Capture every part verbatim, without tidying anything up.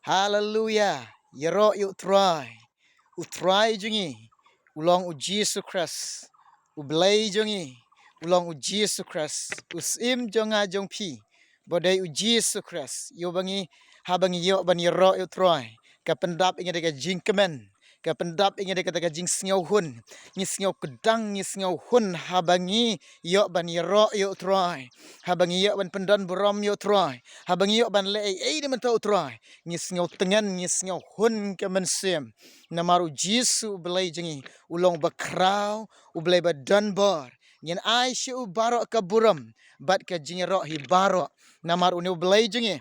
Haleluya. Ïaroh ïa U Trai. U Trai jong ngi u long U Jisu Khrist. U Blei jong ngi u long U Jisu Khrist. U Syiem jong nga jong phi ba dei U Jisu Khrist. Ïoh ba ngi, haba ngi ïoh ban ïaroh ïa U Trai, ka pyndap ïa ngi da ka jingkmen, ka pyndap ïa ngi da kata ka jingsngewhun. Ngi sngew kdang, ngi sngew hun haba ngi ïoh ban ïaroh ïa U Trai, haba ngi ïoh ban pyndon burom ïa U Trai, haba ngi ïoh ban leh ei ei na bynta U Trai. Ngi sngew tngen, ngi sngew hun ka mynsiem. Namar U Jisu U Blei jong ngi u long ba khraw, U Blei ba don bor. Ngin ai sha u baroh ka burom bad ka jingïaroh hi baroh. Namar une U Blei jong ngi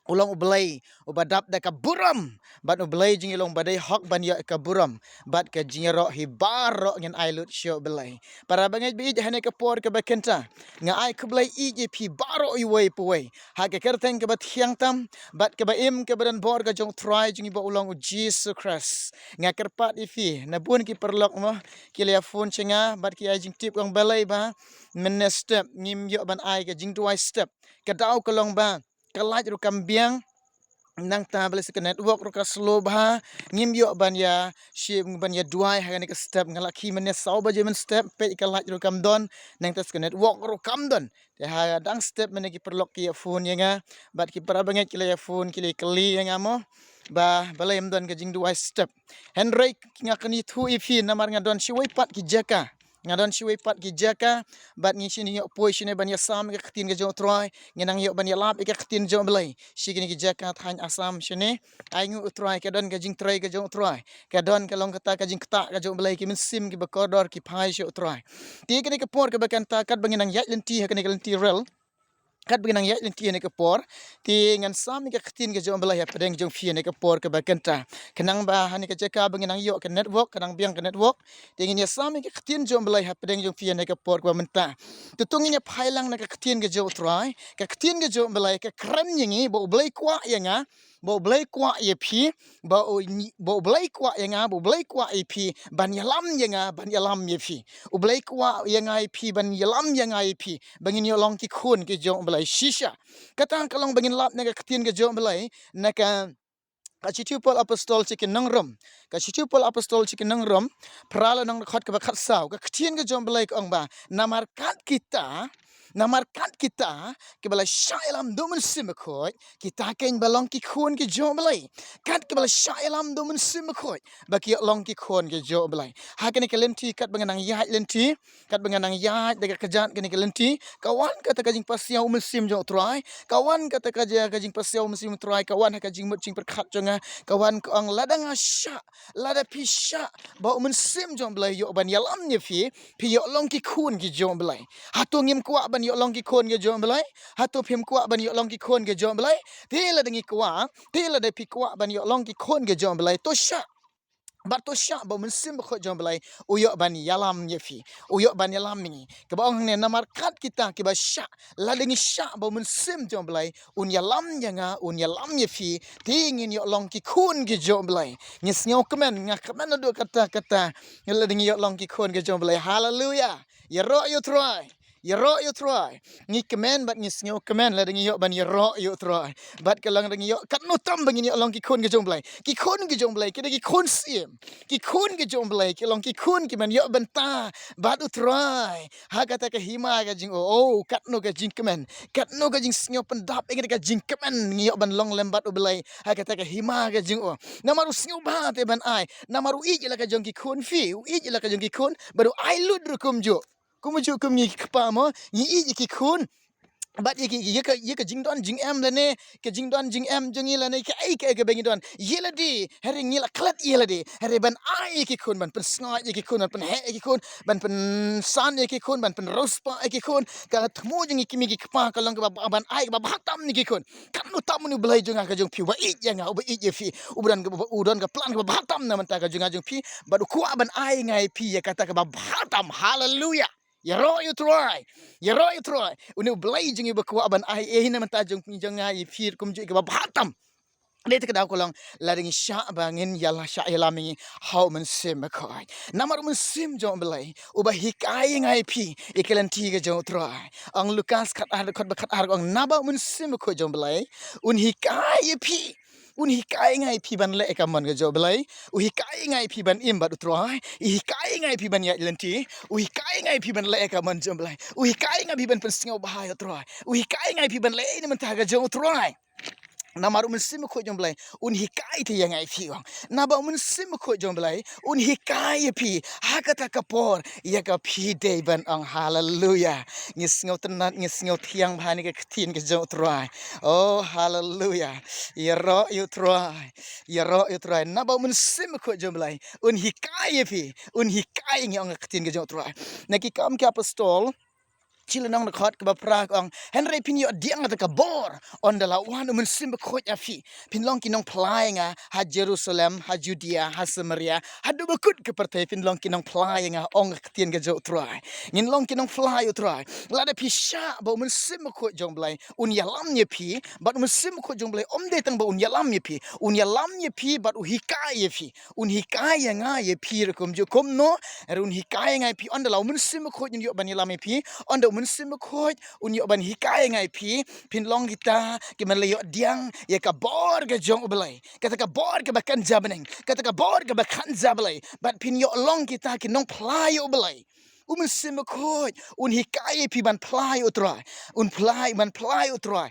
u long U Blei uba dap da ka burom, bad U Blei jong ngi u long ba dei hok ban ïoh ka burom bad ka jingïaroh hi baroh. Ngin ai lut sha U Blei. Para bangeit ba ïeit, ha kane ka por kaba kynta nga ai khublei ïeit ïa phi baroh iwei pa iwei ha ka kyrteng kaba thiang tam bad kaba im, kaba don bor ka jong U Trai jong ngi ba u long U Jisu Khrist. Nga kyrpad ïa phi, na bun ki paralok mo ki la ïa phone sha nga bad ki ai jingtip, ong balei ba mynne step ngim ïoh ban ai ka jingduwai step. Ka daw ka long ba ka light ruh kam biang, nangta balei sa ka network ruh ka slow bha, ngim ïoh ban ïa shim, ban ïa duwai ha kane ka step. Nga la khie mynne saw baje mynstep, peit ka light ruh kam don, nangta sa ka network ruh kam don. Te ha dang step mynne ki paralok ki ïa phone ïa nga bad ki para bangeit ki la ïa phone, ki la ïa kylli ïa nga mo ba balei ym don ka jingduwai step. Hynrei nga kyntu ïa phi namar nga don shawei pat ki jaka, nga don shawei pat ki jaka bad ngi shane ïoh poi shane ban ïasam ïa ka ktien ka jong U Trai, ngi nang ïoh ban ïalap ïa ka ktien jong U Blei. Shi kine ki jaka thaiñ Assam shane, ai nguh U Trai, ka don ka jingtrei ka jong U Trai, ka don ka long kata ka jingktah ka jong U Blei, ki mynsiem kiba kordor ki phai sha U Trai. Te kane ka por kaba kynta katba ngi nang ïaid lynti ha kane ka lynti rel, katba ngi nang ïaid lynti ha kane ka por, te ngan sam ïa ka ktien ka jong U Blei hapdeng jong phi ha kane ka por kaba kynta. Khnang ba ha kane ka jaka ba ngi nang ïoh ka network, ka nang biang ka network, te ngin ïasam ïa ka ktien jong U Blei hapdeng jong phi ha kane ka por kaba mynta. Te to ngin ïa phai lang na ka ktien ka jong U Trai. Ka ktien ka jong U Blei ka kren ïa ngi ba U Blei kwah ïa nga, ba U Blei kwah ïa phi, ba U, ba U Blei kwah ïa nga, ba U Blei kwah ïa phi ban ïalam ïa nga, ban ïalam ïa phi. U Blei kwah ïa nga ïa phi, ban ïalam ïa nga ïa phi, ba ngin ïoh long ki khun ki jong U Blei shisha. Kata ka long ba ngin lap na ka ktien ka jong U Blei na ka, ka shithi u Paul apostol sha ki nong Rom. Ka shithi u Paul apostol sha ki nong Rom, phra lynnong, dkhot kaba khatsaw. Ka ktien ka jong U Blei ka ong ba namar kat kita, namar kat kita kiba la shah ïalam da U Mynsiem Bakhuid, kita keiñ ba long ki khun ki jong U Blei. Kat kiba la shah ïalam da U Mynsiem Bakhuid ba ki ïoh long ki khun ki jong U Blei. Ha kane ka lynti katba nga nang ïaid lynti, katba nga nang ïaid da ka kjat kane ka lynti, ka wan kata ka jingpasiaw U Mynsiem jong U Trai, ka wan kata ka ja-, ka jingpasiaw U Mynsiem U Trai, ka wan ha ka jingmut jingpyrkhat jong nga, ka wan ka ong lada nga shah, lada phi shah ba U Mynsiem jong U Blei ïoh ban ïalam ïa phi, phi ïoh long ki khun ki jong U Blei. Hato ngim kwah ban ïoh long ki khun ki jong U Blei? Hato phim kwah ban ïoh long ki khun ki jong U Blei? Te lada ngi kwah, te lada phi kwah ban ïoh long ki khun ki jong U Blei, to shah. Bad to shah ba U Mynsiem Bakhuid jong U Blei u ïoh ban ïalam ïa phi, u ïoh ban ïalam ïa ngi. Kaba ong hangne namar kat kita kiba shah, lada ngi shah ba U Mynsiem jong U Blei un ïalam ïa nga, un ïalam ïa phi, te ngin ïoh long ki khun ki jong U Blei. Ngi sngewkmen, nga kmen naduh katta katta, lada ngi ïoh long ki khun ki jong U Blei. Haleluya. Ïaroh ïa U Trai. Ïaroh ïa U Trai. Ngi kmen bad ngi sngewkmen lada ngi ïoh ban ïaroh ïa U Trai. Bad ka long lada ngi ïoh, katno tam ba ngin ïoh long ki khun ki jong U Blei. Ki khun ki jong U Blei ki dei ki khun syiem. Ki khun ki jong U Blei ki long ki khun kiban ïoh bynta bad U Trai ha kata ka hima ka jingaiñ. Oh, katno ka jingkmen, katno ka jingsngew pyndap ïa kata ka jingkmen, ngi ïoh ban long lem bad U Blei ha kata ka hima ka jingaiñ. Namar u sngewbha te ban ai, namar u ïeit ïa la ka jong ki khun, phi, u ïeit ïa la ka jong ki khun bad u ai lut ruh kumjuh. Kumjuh kum ngi ki kpa mo, ngi ïeit ïa ki khun. Bad ïa ki, ïa ka, ïa ka jingdon jingem lane, ka jingdon jingem jong ngi lane, kaei kaei kaba ngi don, ïa lade, hynrei ngi la klet ïa lade, hynrei ban ai ïa ki khun, ban pynsngaid ïa ki khun, ban pynheh ïa ki khun, ban pynsan ïa ki khun, ban pynriewspah ïa ki khun. Ka thmu jong ngi ki kmie ki kpa ka long kaba, ban ai kaba bha tam ïa ki khun. Katno tam une U Blei jong nga ka jong phi uba ïeit ïa nga, uba ïeit ïa phi, uba don, uba, u don ka plan kaba bha tam na bynta ka jong nga jong phi, bad u kwah ban ai ïa nga ïa phi ïa kata kaba bha tam. Haleluya. Ïaroh ïa U Trai. Ïaroh ïa U Trai. Une U Blei jong ngi uba kwah ban ai ei na bynta jong, jong nga ïa phi kumjuh kaba bha tam. Dei te ka daw ka long lada ngi shah ba ngin ïa la shah ïalam ïa ngi ha U Mynsiem Bakhuid. Namar U Mynsiem jong U Blei uba hikai ïa nga ïa phi ïa ka lynti ka jong U Trai. Ong Lukas khatar, dkhot ba khatar, ong naba U Mynsiem Bakhuid jong U Blei un hikai ïa phi Un hikai ïa nga ïa phi ban leh ïa ka mon ka jong U Blei. U hikai ïa nga ïa phi ban im bad U Trai. U hikai ïa nga ïa phi ban ïaid lynti. U hikai ïa nga ïa phi ban leh ïa ka mon jong U Blei. U hikai ïa nga ïa phi ban pynsngewbha ïa U Trai. U hikai ïa nga ïa phi ban leh ïa ka mon ka jong U Trai. Namar U Mynsiem Bakhuid jong U Blei un hikai te ïa nga ïa phi, ong. Naba U Mynsiem Bakhuid jong U Blei un hikai ïa phi ha kata ka por ïa ka phi dei ban ong haleluya. Ngi sngewtynnat, ngi sngewthiang bha ïa ka ktien ka jong U Trai. Oh, haleluya. Ïaroh ïa U Trai. Ïaroh ïa U Trai. Naba U Mynsiem Bakhuid jong U Blei un hikai ïa phi, un hikai ïa ngi, ong ka ktien ka jong U Trai. Na Ki Kam ki Apostol, shi lynnong, dkhot kaba phra ka ong, hynrei phin ïoh pdiang kata ka bor ynda la wan U Mynsiem Bakhuid ha phi. Phin long ki nongphla ïa nga ha Jerusalem, ha Judea, ha Samaria, haduh ba kut ka pyrthei phin long ki nongphla ïa nga, ong ka ktien ka jong U Trai. Ngin long ki nongphla ïa U Trai. Lada phi shah ba U Mynsiem Bakhuid jong U Blei un ïalam ïa phi, bad U Mynsiem Bakhuid jong U Blei um dei tang ba un ïalam ïa phi, un ïalam ïa phi bad u hikai ïa phi. Un hikai ïa nga ïa phi ruh kumjuh, kumno? Hynrei un hikai ïa nga ïa phi ynda la U Mynsiem Bakhuid un ïoh ban ïalam ïa phi, ynda U Mynsiem Bakhuid un ïoh ban hikai ïa nga ïa phi, phin long kita kiban ïoh pdiang ïa ka bor ka jong U Blei. Kata ka bor kaba kynja bneng, kata ka bor kaba kynja Blei. Bad phin ïoh long kita ki nongphla ïa U Blei. U Mynsiem Bakhuid un hikai ïa phi ban phla ïa U Trai. Un phla, ban phla ïa U Trai.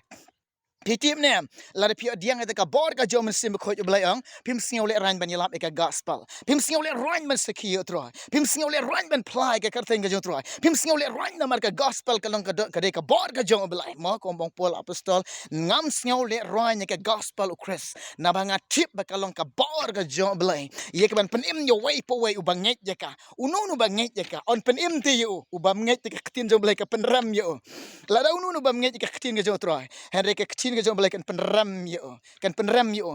Phi tip ne em, lada phi ïoh pdiang ïa ka bor ka jong U Mynsiem Bakhuid, U Blei ong, phim sngew lehraiñ ban ïalap ïa ka gospel. Phim sngew lehraiñ ban sakhi ïa U Trai. Phim sngew lehraiñ ban phla ïa ka kyrteng ka jong U Trai. Phim sngew lehraiñ namar ka gospel ka long ka doh, ka dei ka bor ka jong U Blei. Mo, kum ong Paul Apostol, ngam sngew lehraiñ ïa ka gospel U Khrist, naba nga tip ba ka long ka bor ka jong U Blei ïa kaban pynim ïa uwei pa uwei uba ngeit ïa ka. Uno uno uba ngeit ïa ka, yn pynim te ïa u. Uba ngeit ïa ka ktien jong U Blei ka pynrem ïa u. Lada uno uno uba ngeit ïa ka ktien ka jong U Trai, hynrei ka ktien ka jong U Blei kan pynrem ïa u. Kan pynrem ïa u.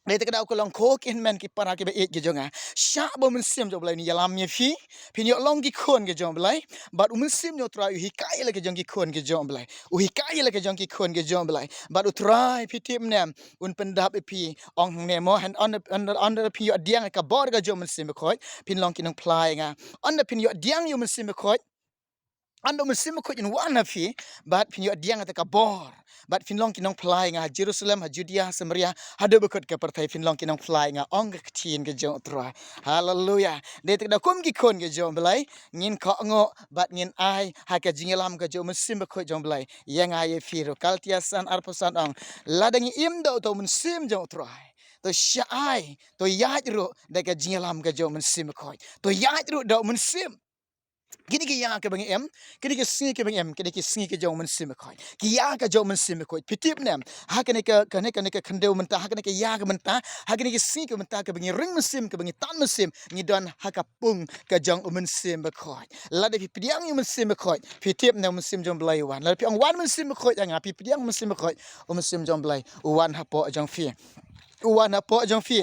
Dei te ka daw ka long, ko ki hynmen ki para kiba ïeit ki jong nga, shah ba U Mynsiem jong U Blei un ïalam ïa phi, phin ïoh long ki khun ki jong U Blei. Bad U Mynsiem jong U Trai u hikai ïa la ki jong ki khun ki jong U Blei. U hikai ïa la ki jong ki khun ki jong U Blei. Bad U Trai, phi tip ne em, un pyndap ïa phi, ong hangne mo, hynda, hynda, hynda phi ïoh pdiang ïa ka bor ka jong U Mynsiem Bakhuid, phin long ki nongphla ïa nga. Hynda phin ïoh pdiang ïa U Mynsiem Bakhuid, hynda U Mynsiem Bakhuid un wan ha phi, bad phin ïoh pdiang ïa ka bor. Bad phin long ki nongphla ïa nga ha Jerusalem, ha Judea, ha Samaria, haduh ba kut ka pyrthei phin long ki nongphla ïa nga, ong ka ktien ka jong U Trai. Haleluya. Dei te ka daw kum ki khun ki jong U Blei, ngin kohnguh bad ngin ai ha ka jingïalam ka jong U Mynsiem Bakhuid jong U Blei ïa nga ïa phi ruh. Galatia san arphew san ong, lada ngi im da uta U Mynsiem jong U Trai, to shah ai, to ïaid ruh da ka jingïalam ka jong U Mynsiem Bakhuid. To ïaid ruh da U Mynsiem. Kine ki ïa kiba ngi im, kine ki sngi kiba ngi im, kine ki sngi ki jong U Mynsiem Bakhuid. Ki ïa ka jong U Mynsiem Bakhuid. Phi tip ne em, ha kane ka, kane, kane ka khyndew mynta, ha kane ka ïa ka mynta, ha kine ki sngi ki mynta kiba ngi ring mynsiem, kiba ngi tan mynsiem, ngi don ha ka pung ka jong U Mynsiem Bakhuid. Lada phi pdiang ïa U Mynsiem Bakhuid, phi tip ne em, U Mynsiem jong U Blei u wan. Lada phi ong wan Mynsiem Bakhuid ïa nga, phi pdiang Mynsiem Bakhuid, U Mynsiem jong U Blei u wan hapoh jong phi. U wan hapoh jong phi.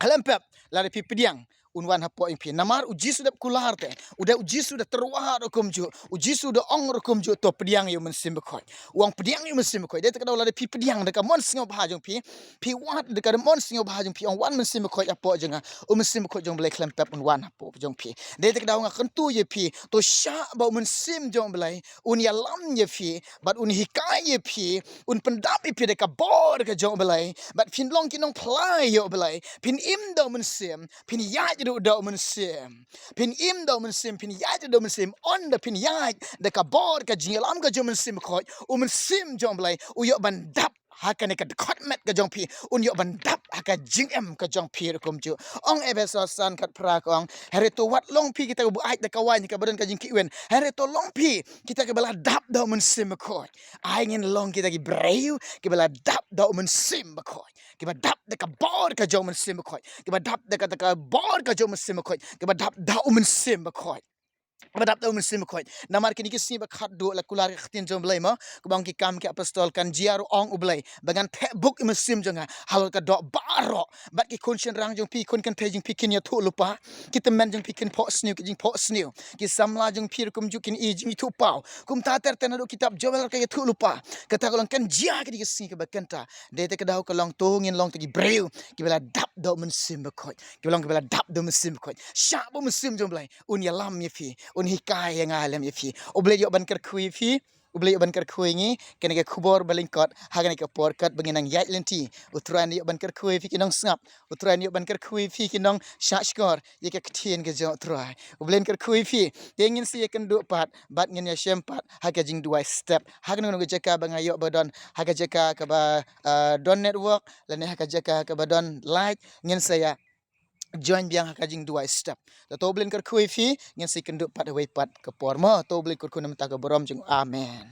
Khlem pep, lada phi pdiang, un wan hapoh jong phi. Namar U Jisu u dep kular te, u dep, U Jisu u da tyrwa ruh kumjuh, U Jisu u da ong ruh kumjuh, to pdiang ïa U Mynsiem Bakhuid. U ong pdiang ïa U Mynsiem Bakhuid. Dei te ka daw lada phi pdiang da ka mon sngewbha jong phi, phi wad da ka mon sngewbha jong phi, ong wan Mynsiem Bakhuid hapoh jong nga, U Mynsiem Bakhuid jong U Blei khlem pep un wan hapoh jong phi. Dei te ka daw nga kyntu ïa phi, to shah ba U Mynsiem jong U Blei un ïalam ïa phi, bad un hikai ïa phi, un pyndap ïa phi da ka bor ka jong U Blei, bad phin long ki nongphla ïa U Blei, phin im da U Mynsiem, phin ïaid ruh da U Mynsiem. Phin im da U Mynsiem, phin ïaid ruh da U Mynsiem, hynda phin ïaid da ka bor ka jingïalam ka jong U Mynsiem Bakhuid, U Mynsiem jong U Blei u ïoh ban dap ha kane ka dkhot met ka jong phi, un ïoh ban dap ha ka jingim ka jong phi ruh kumjuh. Ong Ephesos san khatphra ka ong, hynrei to wat long phi kita kiba buaid da ka waiñ kaba don ka jingkhih win, hynrei to long phi kita kiba la dap da U Mynsiem Bakhuid. Ai ngin long kita ki briew kiba la dap da U Mynsiem Bakhuid, kiba dap da ka bor ka jong U Mynsiem Bakhuid, kiba dap da ka, da ka bor ka jong U Mynsiem Bakhuid, kiba dap da U Mynsiem Bakhuid. Ba dap da U Mynsiem Bakhuid. Namar kine ki sngi ba khatduh la kular ka ktien jong U Blei mo, kaba ong Ki Kam ki Apostol, kan jia ruh, ong U Blei, ba ngan theh buk ïa u mynsiem jong nga halor ka doh baroh. Bad ki khun shynrang jong phi, khun kynthei jong phi kin ïathuh lypa, ki tymmen jong phi kin phohsniew ki jingphohsniew, ki samla jong phi ruh kumjuh kin ïoh jingïathuhpaw. Kumta ter ter naduh kitab Joel ka ïathuh lypa. Kata ka long kan jia kine ki sngi kiba kynta. Dei te ka daw ka long to ngin long kita ki briew kiba la dap da U Mynsiem Bakhuid. Kiba long kiba la dap da U Mynsiem Bakhuid. Shah ba U Mynsiem jong U Blei un ïalam ïa phi, un hikai ïa nga lem ïa phi. U Blei ïoh ban kyrkhu ïa phi. U Blei u ban kyrkhu ïa ngi, kane ka khubor ba lyngkot, ha kane ka por kat ba ngin nang ïaid lynti. U Trai un ïoh ban kyrkhu ïa phi ki nongsngap. U Trai un ïoh ban kyrkhu ïa phi ki nongshah shkor ïa ka ktien ka jong U Trai. U Blei un kyrkhu ïa phi. Te ngin sa ïakynduh pat, bad ngin ïashem pat ha ka jingduwai step. Ha kano kano ka jaka ba nga ïoh ba don, ha ka jaka kaba, ah, don network, lane ha ka jaka kaba don light, ngin sa ïa join biang ha ka jingduwai step. To, to U Blei un kyrkhu ïa phi, ngin sa ïakynduh pat ha kawei pat ka por mo. To U Blei un kyrkhu na ka bynta ka burom jong U. Amen.